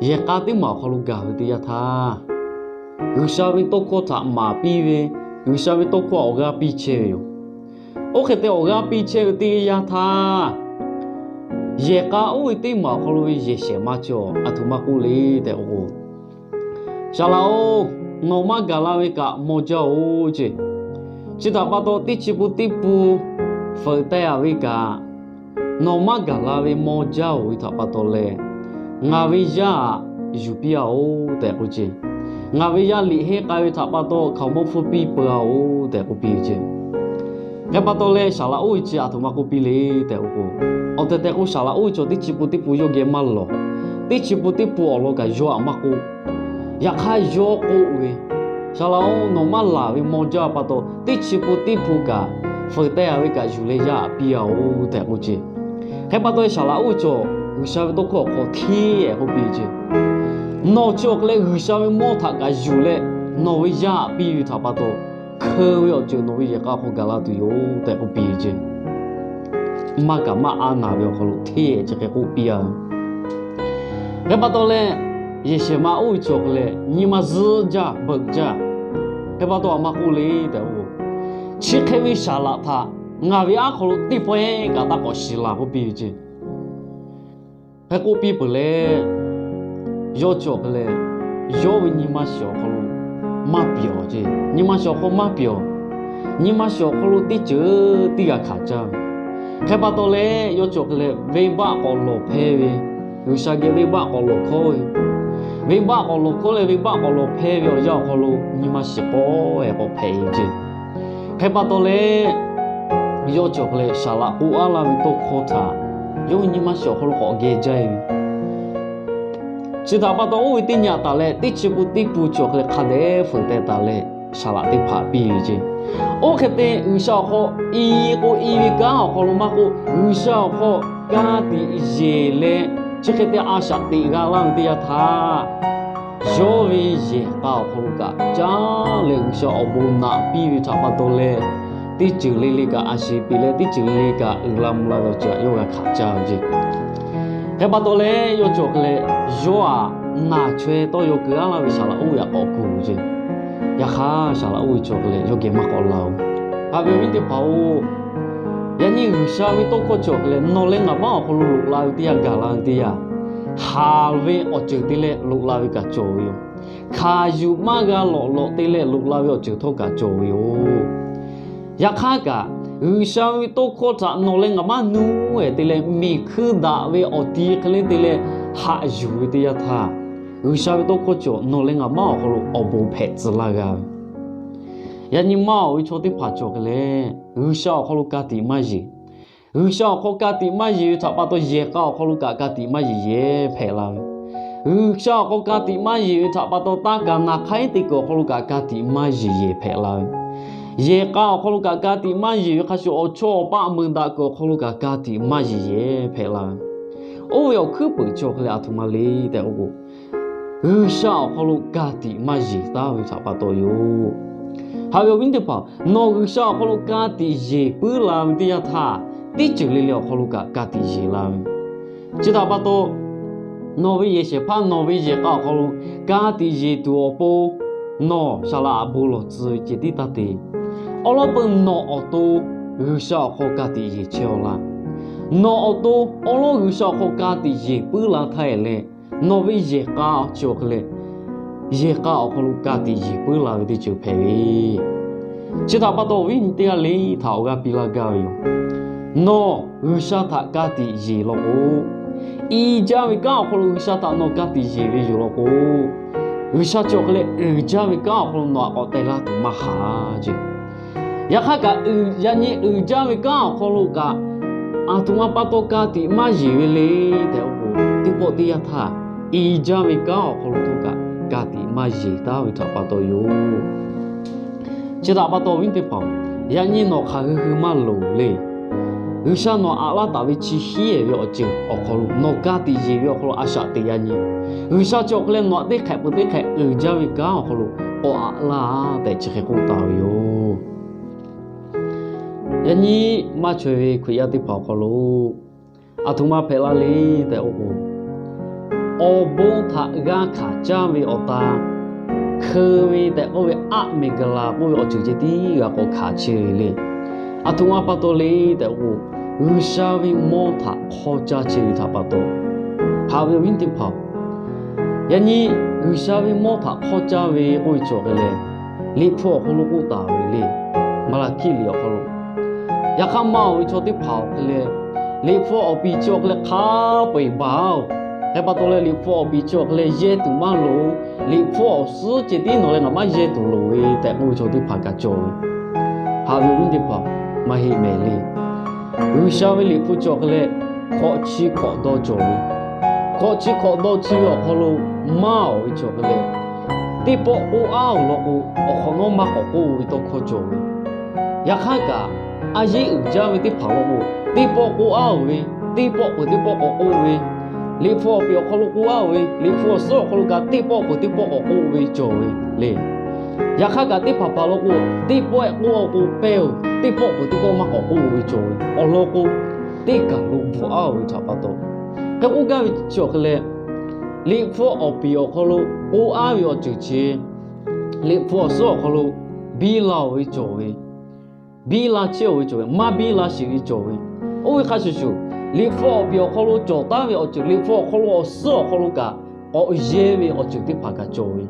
yehˬ k'a teˇ maˬ awˬ hk'aw lo gaˬ ve teˇ yanˇ htaˇ, G'uiˬsha ve tawˇ hkawˇ htaꞈ maˍ piˇ ve, G'uiˬsha ve tawˇ hkawˇ awˬ g'aˇ piˇ chehˇ ve yoˬ. Oˇ hk'e te awˬ g'aˇ piˇ chehˇ ve teˇ yanˇ htaˇ, yehˬ k'a oˇ ve teˇ maˬ awˬ hk'aw lo ve yehˬ shehˍ ma cawˬ aˬ htoꞈ ma k'oˆ le tehꞈ k'oˆ k'o, Saˍ laꞈ-oˬ, nawˬ maˇ gaˬ la ve kaꞈ maw jaˇ-oˬ ce. Chi htaꞈ pa taw teˇ chi pun teˇ pun feuꞈ teh-a ve kaꞈ, nawˬ maˇ gaˬ la ve maw jaˇ-oˬ ve htaꞈ pa taw leh, ngaˬ ve yaˇ aꞈ yuˬ piˇ-a-oˬ tehꞈ k'oˆ ce. Ngaˬ ve yaˇ liꞈ henˇ k'ai ve htaꞈ pa taw hkaoˍmonˇ hpfuhˇ piˇ peu-a-oˬ tehꞈ k'oˆ piˇ ve ce. Hk'e pa taw leh saˍ laꞈ oˇ ve chi aˬ htoꞈ ma k'oˆ piˇ le tehꞈ k'oˆ k'o, awˬ tehˬ tehˬ k'o saˍ laꞈ oˇ ve chaw teˇ chi pun teˇ pun yawˇ geh maˇ lawˬ. Teˇ chi pun teˇ pun awˬ lawn kaꞈ yawˇ aꞈ maˇ k'oˆ. Yaꞈ hk'aˇ yawˇ k'oˆ ve, Saˍ laꞈ-oˬ, nawˬ maˇ laˬ ve mawˇ jaˇ pa taw, teˇ chi pun teˇ pun kaꞈ feuˍ teh-a ve kaꞈ yuˬ leh yaˇ aꞈ piˇ-a-oˬ tehꞈ k'oˆ ce. Hk'e pa taw, Saˍ laꞈ oˇ ve cawˬ G'uiˬsha ve tawˇ hkawˇ awˬ hk'aw hteˇ-ehˍ k'oˆ piˇ ce. Nawˬ chi awˬ hk'e leh G'uiˬsha ve mawˇ htaꞈ kaꞈ yuˬ leh nawˬ ve yaˇ aꞈ piˇ ve htaꞈ pa taw, hkeu ve awˬ ceuˬ nawˬ ve yehˬ k'a hk'aw gaˬ la tuˬ yoˬ tehꞈ k'oˆ piˇ ve ce. Maˇ kaꞈ maˇ a naˍ ve awˬ hk'aw lo hteˇ-ehˍ chi hk'e k'oˆ piˇ-a ve. Hk'e pa taw leh, yehˬ shehˍ ma oˇ ve cawˬ hk'e leh nyi ma zuhˆ jaˇ beuꞈ jaˇ. Hk'e pa taw, a maˇ k'oˆ le tehꞈ k'o, chi hk'e ve saˍ laꞈ htaꞈ ngaˬ ve aˉ hk'aw lo teˇ pawehˇ kaꞈ taˇ k'awꞈ shiˍ laˬ k'oˆ piˇ ve ce. Hk'e k'oˆ piˇ peuˬ leh, yawˇ cawˬ hk'e leh, yawˇ ve nyi ma shiˍ awˬ hk'aw lo maˇ pyawˬ ce. Nyi ma shiˍ awˬ hk'aw maˇ pyawˬ. Nyi ma shiˍ awˬ hk'aw lo teˇ ceuˬ teˇ g'aˇ hkanˍ caˇ ve. Hk'e pa taw leh, yawˇ cawˬ hk'e leh venˇbaˆ k'awꞈ lawˬ hpehˇ ve, G'uiˬsha geh venˇbaˆ k'awꞈ lawˬ hkawˉ ve, venˇbaˆ k'awꞈ lawˬ hkawˉ leh venˇbaˆ k'awꞈ lawˬ hpehˇ ve awˬ yanˇ awˬ hk'aw lo nyi ma shiˍ k'awꞈ-ehˍ k'awꞈ hpehꞈ ve ce. Hk'e pa taw leh, yawˇ cawˬ hk'e leh saˍ laꞈ k'oˆ aˉ laˇ ve tawˇ hkawˇ htaꞈ yawˇ ve nyi ma shiˍ awˬ hk'aw lo k'awꞈ geh jaˇ ve. Chi htaꞈ pa taw, oˇ ve teˇ nyi taˍ leh teˇ chi pun teˇ pun cawˬ hk'e leh hk'a dehꞈ feuˍ teh taˍ leh, saˍ laꞈ teˇ hpaˍ piˇ ve ce. Oˇ hk'e te G'uiˬsha awˬ hk'aw i k'o i ve kanˉ awˬ hk'aw lo maˇ k'oˆ, G'uiˬsha awˬ hk'aw ka tiꞈ yeˬ leh, chi hk'e te a shaꞈ teꞈ g'a laˇ ve teˇ yanˇ htaˇ, yawˇ ve yehˬ k'a awˬ hk'aw lo kaꞈ caˉ leh G'uiˬsha awˬ bon naꞈ piˇ ve htaꞈ pa taw leh, teˇ ceuˬ le le kaꞈ a shiˍ peꞈ leh teˇ ceuˬ le le kaꞈ uiˍ la mvuh la ve awˬ ceuˬ htaꞈ yawˇ g'a hkanˍ caˇ ve ce. Hk'e pa taw leh, yawˇ cawˬ hk'e leh yawˇ aꞈ naˬ chaweh tawˇ yaw keu aˉ laˇ ve saˍ laꞈ oˇ ve aꞈ k'awꞈ kuˬ ve ce. Yaꞈ hk'aˇ, saˍ laꞈ oˇ ve cawˬ hk'e leh yawˇ geh maˇ k'awꞈ la-oˬ. Haꞈ ve awˬ viˉ teˇ hpaˍ-oˬ, yaꞈ nyi G'uiˬsha ve tawˇ hkawˇ cawˬ hk'e leh nawˬ leh ngaˬ maˇ awˬ hk'aw lo loꞈ la ve teˇ yanˇ, gaˬ la ve teˇ yanˇ, haˍ ve awˬ ceuˬ te leh loꞈ la ve kaꞈ cawˬ ve yoˬ. Hkanˍ yuˬ maˇ g'a lawꞈ lawꞈ te leh loꞈ la ve awˬ ceuˬ htawˇ kaꞈ cawˬ ve yoˬ. Yaꞈ hk'aˇ kaꞈ, G'uiˬsha ve tawˇ hkawˇ htaꞈ nawˬ leh ngaˬ maˇ nuˇ-ehˍ te leh, miˬ hkui daꞈ ve awˬ ti hk'e le te leh haꞈ yuˬ ve teˇ yanˇ htaˇ, G'uiˬsha ve tawˇ hkawˇ cawˬ nawˬ leh ngaˬ maˇ awˬ hk'aw lo awˬ bon hpehꞈ tcuh laˇ g'a ve. Yaꞈ nyi maˇ awˬ ve chaw teˇ hpaˍ cawˬ hk'e leh, G'uiˬsha awˬ hk'aw lo ka tiꞈ maˇ yeˬ. G'uiˬsha awˬ hk'aw ka tiꞈ maˇ yeˬ ve htaꞈ pa taw, yehˬ k'a awˬ hk'aw lo kaꞈ ka tiꞈ maˇ yeˬ yehˬ hpehꞈ la ve. G'uiˬsha awˬ hk'aw ka tiꞈ maˇ yeˬ ve htaꞈ pa taw, taˇ kaˍ naˍ hk'aiˉ te kuiˬ awˬ hk'aw lo kaꞈ ka tiꞈ maˇ yeˬ yehˬ hpehꞈ la ve. Yehˬ k'a awˬ hk'aw lo kaꞈ ka tiꞈ maˇ yeˬ ve hk'a shuˍ, awˬ chawˇ awˬ paˆ meuˇ daꞈ kuiˬ awˬ hk'aw lo kaꞈ ka tiꞈ maˇ yeˬ yehˬ hpehꞈ la ve. Oˇ ve awˬ hkuiˉ peuˍ cawˬ hk'e leh aˬ htoꞈ ma le tehꞈ k'oˆ k'o, G'uiˬsha awˬ hk'aw lo ka tiꞈ maˇ yeˬ taˉ ve htaꞈ pa taw yoˬ. Haꞈ ve awˬ viˉ teˇ hpaˍ, nawˬ G'uiˬsha awˬ hk'aw lo ka tiꞈ yeˬ puiˉ la ve teˇ yanˇ htaˇ, teˇ ceuˬ le le awˬ hk'aw lo kaꞈ ka tiꞈ yeˬ la ve. Chi htaꞈ pa taw, nawˬ ve yehˬ shehˍ hpaˇ nawˬ ve yehˬ k'a awˬ hk'aw lo ka tiꞈ yeˬ tuˬ awˬ pon, nawˬ saˍ laꞈ aꞈ bon lawˬ tcuh ve ceh tiˉ taˇ te. Awˉ lawˉ peu nawˬ awˬ to G'uiˬsha awˬ hk'aw ka tiꞈ yeˬ chehˇ-aw laˇ. Nawˬ awˬ to awˉ lawˉ G'uiˬsha awˬ hk'aw ka tiꞈ yeˬ puiˉ la htaˇ-ehˍ leh, nawˬ ve yehˬ k'a chi awˬ hk'e leh, yehˬ k'a awˬ hk'aw lo ka tiꞈ yeˬ puiˉ la ve teˇ ceuˬ hpehꞈ ve. Chi htaꞈ pa taw, awˬ viˉ nyi teˇ g'aˇ le htaꞈ awˬ g'aˇ piˇ laˇ gaˇ ve yoˬ. Nawˬ G'uiˬsha htaꞈ ka tiꞈ yeˬ law k'o, i jaˇ ve kanˉ awˬ hk'aw lo G'uiˬsha htaꞈ nawˬ ka tiꞈ yeˬ ve yoˬ law k'o, G'uiˬsha chi awˬ hk'e leh uiˍ jaˇ ve kanˉ awˬ hk'aw lo nawˬ aꞈ k'awꞈ teh laˇ tuˬ maˇ haˍ ce. Yaꞈ hk'aˇ kaꞈ, yaꞈ nyi uiˍ jaˇ ve kanˉ awˬ hk'aw lo kaꞈ, aˬ htoꞈ ma pa taw ka tiꞈ maˇ yeˬ ve le tehꞈ k'oˆ k'o, teˇ pawˆ teˇ yanˇ htaˇ, i jaˇ ve kanˉ awˬ hk'aw lo htawˇ kaꞈ ka tiꞈ maˇ yeˬ taˉ ve htaꞈ pa taw yoˬ. Chi htaꞈ pa taw, awˬ viˉ teˇ hpaˍ-oˬ, yaꞈ nyi nawˬ hk'aˬ hui hui maˇ loˍ le. G'uiˬsha nawˬ aꞈ laˇ taˍ ve chi hiˉ-ehˍ ve awˬ ceuˬ awˬ hk'aw lo nawˬ ka tiꞈ yeˬ ve awˬ hk'aw lo a shaꞈ teꞈ yaꞈ nyi, G'uiˬsha chi awˬ hk'e leh nawˬ aꞈ teˇ hk'ehꞈ peuˬ teˇ hk'ehꞈ uiˍ jaˇ ve kanˉ awˬ hk'aw lo k'awꞈ aꞈ laˇ tehꞈ chi hk'e k'oˆ taˍ ve yoˬ. Yaꞈ nyi maˇ chaweh ve Hkriꞈ yaˇ teˇ hpaˍ awˬ hk'aw lo aˬ htoꞈ ma hpehꞈ la le tehꞈ k'oˆ k'o, awˬ bon htaꞈ g'a hkanˍ caˇ ve awˬ ta, hkeu ve tehꞈ k'oˆ ve aˆ meˍ gaˬ la k'oˆ ve awˬ ceuˬ ceh tiˉ g'a k'awꞈ hkanˍ chehˇ ve le. Aˬ htoꞈ ma pa taw le tehꞈ k'oˆ k'o, G'uiˬsha ve mawˇ htaꞈ hk'awˇ caˇ chehˇ ve htaꞈ pa taw. Haꞈ ve awˬ viˉ teˇ hpaˍ-oˬ, yaꞈ nyi G'uiˬsha ve mawˇ htaꞈ hk'awˇ caˇ ve k'oˆ ve cawˬ hk'e leh, Liꞈ hpu awˬ hk'aw lo k'oˆ taˍ ve le. Maˍlaˍhkiˆ liꞈ awˬ hk'aw lo, yaꞈ hk'aˇ maˇ awˬ ve chaw teˇ hpaˍ awˬ hk'e leh, Liꞈ hpu awˬ piˍ chi awˬ hk'e leh hk'a peu-eˬ baˬ-oˬ. Hk'e pa taw leh, Liꞈ hpu awˬ piˍ chi awˬ hk'e leh yehˇ tuˬ maˇ loˍ. Liꞈ hpu awˬ suhˉ ceh tiˉ nawˬ leh ngaˬ maˇ yehˇ tuˬ loˍ ve tehꞈ k'oˆ ve chaw teˇ hpaˍ kaꞈ cawˬ ve. Haꞈ ve awˬ viˉ teˇ hpaˍ, maˇ heˆ mehˍ le. G'uiˬsha ve Liꞈ hpu chi awˬ hk'e leh hkawꞈ chi hkawꞈ dawˇ cawˬ ve. Hkawꞈ chi hkawꞈ dawˇ chi ve awˬ hk'aw lo maˇ awˬ ve chi awˬ hk'e leh teˇ pawˆ k'oˆ aˉ-oˬ lawn k'o, awˬ hk'awꞈ nawˉ maˇ k'awꞈ k'oˆ ve tawˇ hkawˇ cawˬ ve. Yaꞈ hk'aˇ kaꞈ, a yeˉ uiˍ jaˇ ve teˇ hpaˍ lawn k'o, teˇ pawˆ k'oˆ aˉ-oˬ ve, teˇ pawˆ peuˬ teˇ pawˆ k'awꞈ k'oˆ ve, Liꞈ hpu awˬ piˍ awˬ hk'aw lo k'oˆ aˉ-oˬ ve, Liꞈ hpu awˬ suhˉ awˬ hk'aw lo kaꞈ teˇ pawˆ peuˬ teˇ pawˆ k'awꞈ k'oˆ ve cawˬ ve le. Yaꞈ hk'aˇ kaꞈ teˇ hpaˍ hpaˍ lawn k'o, teˇ pawˆ-ehꞈ k'oˆ-a k'o pehˇ-oˬ, teˇ pawˆ peuˬ teˇ pawˆ maˇ k'awꞈ k'oˆ ve cawˬ ve awˬ lawn k'o, teˇ kaˬ lo bvuhꞈ aˉ-oˬ ve htaꞈ pa taw, hk'e k'oˆ gaˇ ve chi awˬ hk'e leh, Liꞈ hpu awˬ piˍ awˬ hk'aw lo k'oˆ aˉ ve awˬ ceuˬ chi Liꞈ hpu awˬ suhˉ awˬ hk'aw lo biˇ la-oˬ ve cawˬ ve, biˇ la chehˇ-oˬ ve cawˬ ve, maˇ biˇ la sheˍ ve cawˬ ve. Oˇ ve hk'a shuˍ shuˍ, Liꞈ hpu awˬ piˍ awˬ hk'aw lo cawˬ taˉ ve awˬ ceuˬ, Liꞈ hpu awˬ hk'aw lo awˬ suhˉ awˬ hk'aw lo kaꞈ k'awꞈ yehˇ ve awˬ ceuˬ teˇ hpaˍ kaꞈ cawˬ ve.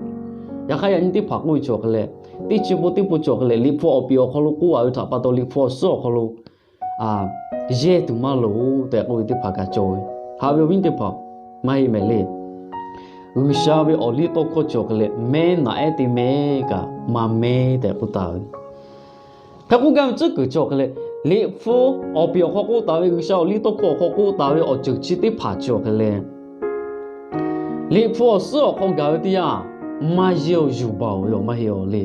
Yaꞈ hk'aˇ yaꞈ nyi teˇ hpaˍ k'oˆ ve chi awˬ hk'e leh, teˇ chi pun teˇ pun cawˬ hk'e leh, Liꞈ hpu awˬ piˍ awˬ hk'aw lo k'oˆ aˉ ve htaꞈ pa taw Liꞈ hpu awˬ suhˉ awˬ hk'aw lo yehˇ tuˬ maˇ loˍ tehꞈ k'oˆ ve teˇ hpaˍ kaꞈ cawˬ ve. Haꞈ ve awˬ viˉ teˇ hpaˍ, maˇ heˆ mehˍ le. G'uiˬsha ve awˬ liˇ tawˇ hkawˇ chi awˬ hk'e leh, mehˉ naꞈ ehˉ te meh kaꞈ maˇ mehˉ tehꞈ k'oˆ taˍ ve. Hk'e k'oˆ gaˇ ve tcuhˉ kuiˬ chi awˬ hk'e leh, Liꞈ hpu awˬ piˍ awˬ hk'aw k'oˆ taˍ ve, G'uiˬsha awˬ liˇ tawˇ hkawˇ awˬ hk'aw k'oˆ taˍ ve awˬ ceuˬ chi teˇ hpaˍ chi awˬ hk'e leh, Liꞈ hpu awˬ suhˉ awˬ hk'aw gaˬ ve teˇ yanˇ, maˇ yehˇ-oˬ, yuˬ baˬ-oˬ ve awˬ maˇ heˆ-aˬ le.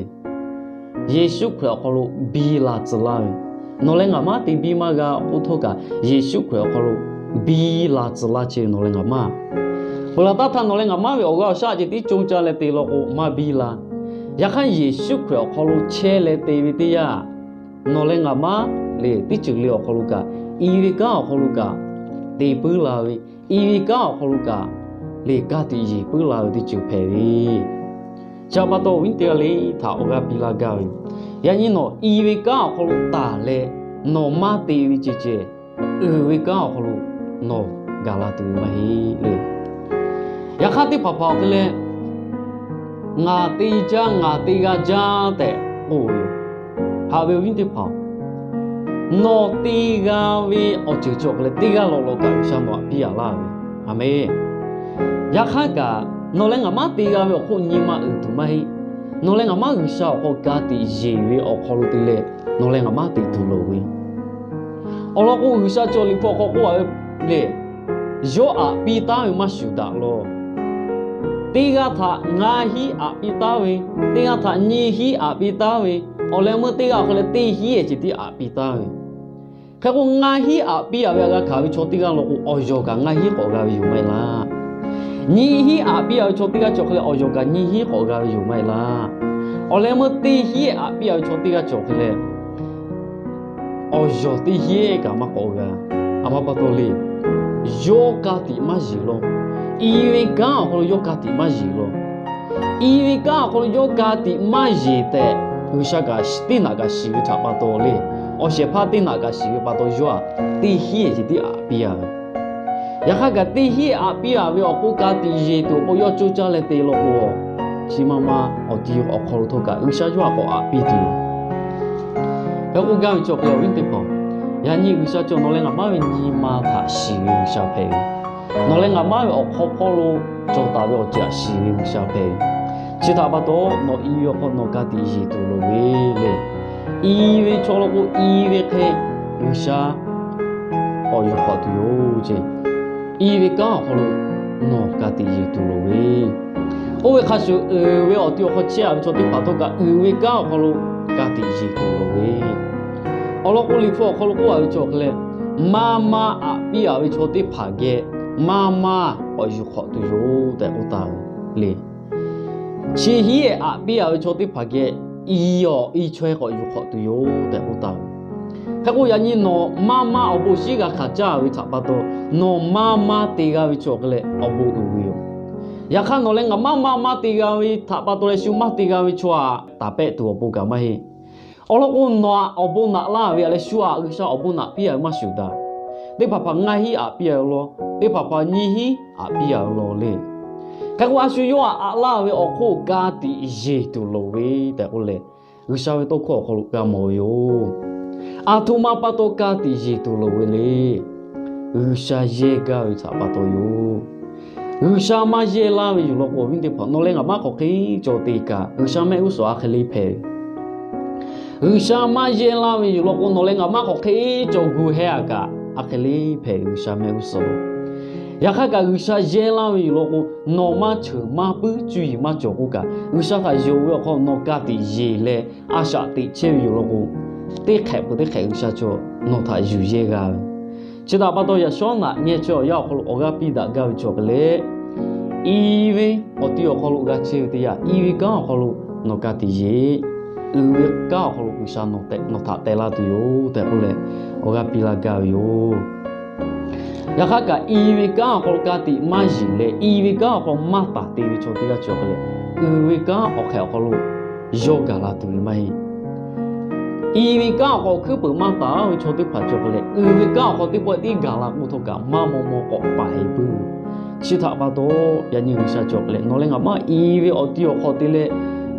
Yeˍsuˆ Hkriꞈ awˬ hk'aw lo biˇ la tcuh laˇ ve, nawˬ leh ngaˬ maˉ te biˇ maˇ g'a k'oˆ htawˇ kaꞈ, Yeˍsuˆ Hkriꞈ awˬ hk'aw lo biˇ la tcuh laˇ chehˇ ve nawˬ leh ngaˬ maˉ. Peuˬ laˬ taˇ htaˇ nawˬ leh ngaˬ maˉ ve awˬ g'aˇ awˬ shaˉ ceh tiˉ co ca leh te law k'o maˇ biˇ la. Yaꞈ hk'aˇ Yeˍsuˆ Hkriꞈ awˬ hk'aw lo chehˇ leh te ve teˇ yanˇ, nawˬ leh ngaˬ maˉ le teˇ ceuˬ le awˬ hk'aw lo kaꞈ, i ve kanˉ awˬ hk'aw lo kaꞈ te puiˉ la ve, i ve kanˉ awˬ hk'aw lo kaꞈ le ka tiꞈ yeˬ puiˉ la ve teˇ ceuˬ hpehꞈ ve. Chi pa taw awˬ viˉ teˇ g'aˇ le htaꞈ awˬ g'aˇ piˇ laˇ gaˇ ve, yaꞈ nyi nawˬ i ve kanˉ awˬ hk'aw lo taˍ leh nawˬ maˇ te ve ceh ceh, uiˍ ve kanˉ awˬ hk'aw lo nawˬ gaˬ la tuˬ ve maˇ heˆ le. Yaꞈ hk'aˇ teˇ hpaˍ hpaˍ awˬ hk'e leh, ngaˬ te jaˇ, ngaˬ te g'a jaˇ tehꞈ k'oˆ ve yoˬ. Haꞈ ve awˬ viˉ teˇ hpaˍ, nawˬ te g'a ve awˬ ceuˬ chi awˬ hk'e leh teˇ g'aˇ law law kaꞈ G'uiˬsha nawˬ htaꞈ piˇ yaꞈ laˇ ve. A menˬ. Yaꞈ hk'aˇ kaꞈ, nawˬ leh ngaˬ maˉ te g'a ve awˬ hk'oˆ nyi ma uiˍ tuˬ maˇ heˆ. Nawˬ leh ngaˬ maˉ G'uiˬsha awˬ hk'aw ka tiꞈ yeˬ ve awˬ hk'aw lo te leh, nawˬ leh ngaˬ maˉ te tuˬ loˍ ve. Awˬ lawn k'o, G'uiˬsha cawˬ Liꞈ hpu awˬ hk'aw k'oˆ a ve lehˬ, yawˇ aꞈ piˇ taˉ ve maˇ shuˍ daꞈ law. Teˇ g'aˇ htaꞈ ngaˇ hinˉ aꞈ piˇ taˉ ve, teˇ g'aˇ htaꞈ nyiˇ hinˉ aꞈ piˇ taˉ ve, awˬ leh meuˇ teˇ g'aˇ awˬ hk'e leh teˇ hinˉ-ehˍ ceh tiˉ aꞈ piˇ taˉ ve. Hk'e k'o, ngaˇ hinˉ aꞈ piˇ a ve aꞈ g'a hkanˍ ve chaw teˇ g'aˇ law k'o, awˬ yawˬ kaꞈ ngaˇ hinˉ k'awꞈ g'a ve yoˬ maˇ heˆ laˇ. Nyiˇ hinˉ aꞈ piˇ a ve chaw teˇ g'aˇ cawˬ hk'e leh, awˬ yawˬ kaꞈ nyiˇ hinˉ k'awꞈ g'a ve yoˬ maˇ heˆ laˇ. Awˬ leh meuˇ teˇ hinˉ aꞈ piˇ a ve chaw teˇ g'aˇ cawˬ hk'e leh, awˬ yawˬ teˇ hinˉ kaꞈ maˇ k'awꞈ g'a. A ma pa taw le, yawˇ ka tiꞈ maˇ yeˬ law. I ve kanˉ awˬ hk'aw lo yawˇ ka tiꞈ maˇ yeˬ law. I ve kanˉ awˬ hk'aw lo yawˇ ka tiꞈ maˇ yeˬ tehꞈ, G'uiˬsha kaꞈ teˇ naꞈ kaꞈ shiˍ ve htaꞈ pa taw le, awˬ shehˍ hpaˇ teˇ naꞈ kaꞈ shiˍ ve pa taw yawˇ aꞈ teˇ hinˉ ceh tiˉ aꞈ piˇ a ve. Yaꞈ hk'aˇ kaꞈ teˇ hinˉ aꞈ piˇ a ve awˬ hk'oˆ ka tiꞈ yeˬ tuˬ awˬ pon yawˇ coˇ caˇ leh te law k'o, chi ma ma awˬ ti awˬ hk'aw lo htawˇ kaꞈ G'uiˬsha yawˇ htaꞈ k'awꞈ aꞈ piˇ tuˬ yoˬ. Hk'e k'oˆ gaˇ ve chi awˬ hk'e leh awˬ viˉ teˇ hpaˍ, yaꞈ nyi G'uiˬsha cawˬ nawˬ leh ngaˬ maˉ ve nyi ma htaꞈ shiˍ ve G'uiˬsha hpehꞈ ve, nawˬ leh ngaˬ maˉ ve awˬ hk'aw hpawˇ lo cawˬ taˍ ve awˬ ceuˬ htaꞈ shiˍ ve G'uiˬsha hpehꞈ ve. Chi htaꞈ pa taw nawˬ i ve awˬ hk'aw nawˬ ka tiꞈ yeˬ tuˬ loˍ ve le. I ve chaw law k'o, i ve hk'e G'uiˬsha k'awꞈ yuˬ hk'awꞈ tuˬ yoˬ ce. I ve kanˉ awˬ hk'aw lo nawˬ ka tiꞈ yeˬ tuˬ loˍ ve. Oˇ ve hk'a shuˍ, uiˍ ve awˬ ti awˬ hk'aw chehˇ a ve chaw teˇ hpaˍ htawˇ kaꞈ uiˍ ve kanˉ awˬ hk'aw lo ka tiꞈ yeˬ tuˬ loˍ ve. Awˬ lawn k'o, Liꞈ hpu awˬ hk'aw lo k'oˆ a ve chi awˬ hk'e leh, maˇ maˇ aꞈ piˇ a ve chaw teˇ hpaˍ geh maˇ maˇ k'awꞈ yuˬ hk'awꞈ tuˬ yoˬ tehꞈ k'oˆ taˍ ve le. Chi hinˉ-ehˍ aꞈ piˇ a ve chaw teˇ hpaˍ geh i awˬ i chaweh k'awꞈ yuˬ hk'awꞈ tuˬ yoˬ tehꞈ k'oˆ taˍ ve. Hk'e k'o, yaꞈ nyi nawˬ maˇ maˇ awˬ bon shinˉ g'a hkanˍ caˇ ve htaꞈ pa taw, nawˬ maˇ maˇ te g'a ve chaw hk'e leh awˬ bon uiˍ ve yoˬ. Yaꞈ hk'aˇ, nawˬ leh ngaˬ maˇ maˇ maˇ te g'a ve htaꞈ pa taw leh shu maˇ te g'a ve chaw htaꞈ taˍ pehˆ tuˬ awˬ pon kaꞈ maˇ heˆ. Awˬ lawn k'o, nawˬ aꞈ awˬ bon naꞈ laˇ ve aꞈ leh shu aꞈ G'uiˬsha awˬ bon naꞈ piˇ a ve maˇ shuˍ daꞈ. Teˇ hpaˍ hpaˍ ngaˇ hinˉ aꞈ piˇ a ve law, teˇ hpaˍ hpaˍ nyiˇ hinˉ aꞈ piˇ a ve law le. Hk'e k'o, a shu yawˇ aꞈ aꞈ laˇ ve awˬ hk'oˆ ka tiꞈ yeˬ tuˬ loˍ ve tehꞈ k'oˆ leh, G'uiˬsha ve tawˇ hkawˇ awˬ hk'aw lo g'a mawˬ ve yoˬ. Aˬ htoꞈ ma pa taw ka tiꞈ yeˬ tuˬ loˍ ve le. G'uiˬsha yehˇ gaˇ ve htaꞈ pa taw yoˬ. G'uiˬsha maˇ yehˇ laˇ ve yoˬ law k'o, awˬ viˉ teˇ hpaˍ, nawˬ leh ngaˬ maˇ hk'aˬ hk'e cawˬ te kaꞈ, G'uiˬsha mehˆ g'uˇ suhˍ a hk'e le hpehꞈ ve. G'uiˬsha maˇ yehˇ laˇ ve yoˬ law k'o, nawˬ leh ngaˬ maˇ hk'aˬ hk'e cawˬ gu heh a kaꞈ, a hk'e le hpehꞈ ve G'uiˬsha mehˆ g'uˇ suhˍ lo. Yaꞈ hk'aˇ kaꞈ G'uiˬsha yehˇ laˇ ve yoˬ law k'o, nawˬ maˇ cheuˬ maˇ puiˉ cuˇ yiˍ maˇ cawˬ k'oˆ kaꞈ, G'uiˬsha htaꞈ yonˍ ve awˬ hk'aw nawˬ ka tiꞈ yeˬ leh a shaꞈ teꞈ chehˇ ve yoˬ law k'o, teˇ hk'ehꞈ peuˬ teˇ hk'ehꞈ G'uiˬsha cawˬ nawˬ htaꞈ yuˬ yehˇ g'a ve. Chi htaꞈ pa taw, yaꞈ shawˉ naꞈ ngeh chaweh awˬ yanˇ awˬ hk'aw lo awˬ g'aˇ piˇ daꞈ gaˇ ve cawˬ hk'e leh, i ve awˬ ti awˬ hk'aw lo g'a chehˇ ve teˇ yanˇ, i ve kanˉ awˬ hk'aw lo nawˬ ka tiꞈ yeˬ. Uiˍ ve kanˉ awˬ hk'aw lo G'uiˬsha nawˬ htaꞈ teh laˇ tuˬ yoˬ tehꞈ k'oˆ leh, awˬ g'aˇ piˇ laˇ gaˇ ve yoˬ. Yaꞈ hk'aˇ kaꞈ, i ve kanˉ awˬ hk'aw lo ka tiꞈ maˇ yeˬ leh, i ve kanˉ awˬ hk'aw maˇ taˍ te ve chaw teˇ g'aˇ cawˬ hk'e leh, uiˍ ve kanˉ awˬ hk'ehꞈ awˬ hk'aw lo yawˇ gaˬ la tuˬ ve maˇ heˆ. I ve kanˉ awˬ hk'aw hkuiˉ peuˍ maˇ taˍ ve chaw teˇ hpaˍ cawˬ hk'e leh, uiˍ ve kanˉ awˬ hk'aw teˇ pawˆ tiˉ gaˬ la k'o htawˇ kaꞈ maˇ maw maw k'awꞈ paˍ heˍ puiˉ. Chi htaꞈ pa taw, yaꞈ nyi G'uiˬsha cawˬ hk'e leh, nawˬ leh ngaˬ maˇ i ve awˬ ti awˬ hk'aw te leh,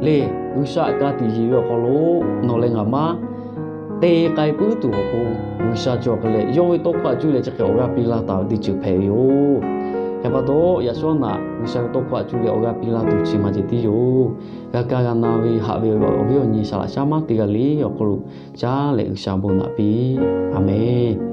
lehˬ G'uiˬsha ka tiꞈ yeˬ ve awˬ hk'aw lo nawˬ leh ngaˬ maˇ te k'ai puiˉ tuˬ awˬ pon, G'uiˬsha cawˬ hk'e leh yawˇ ve tawˇ hkawˇ htaꞈ cuˇ leh chi hk'e awˬ g'aˇ piˇ laˇ taˍ ve teˇ ceuˬ hpehꞈ ve yoˬ. Hk'e pa taw, yaꞈ shawˉ naꞈ G'uiˬsha ve tawˇ hkawˇ htaꞈ cuˇ leh awˬ g'aˇ piˇ laˇ tuˬ chi ma ceh tiˉ yoˬ. G'a kaˇ g'a na ve haꞈ ve awˬ viˉ awˬ nyi saˍ laꞈ shaˉ maˉ teˇ g'aˇ le awˬ hk'aw lo caˉ leh G'uiˬsha bon naꞈ piˇ. A menˬ.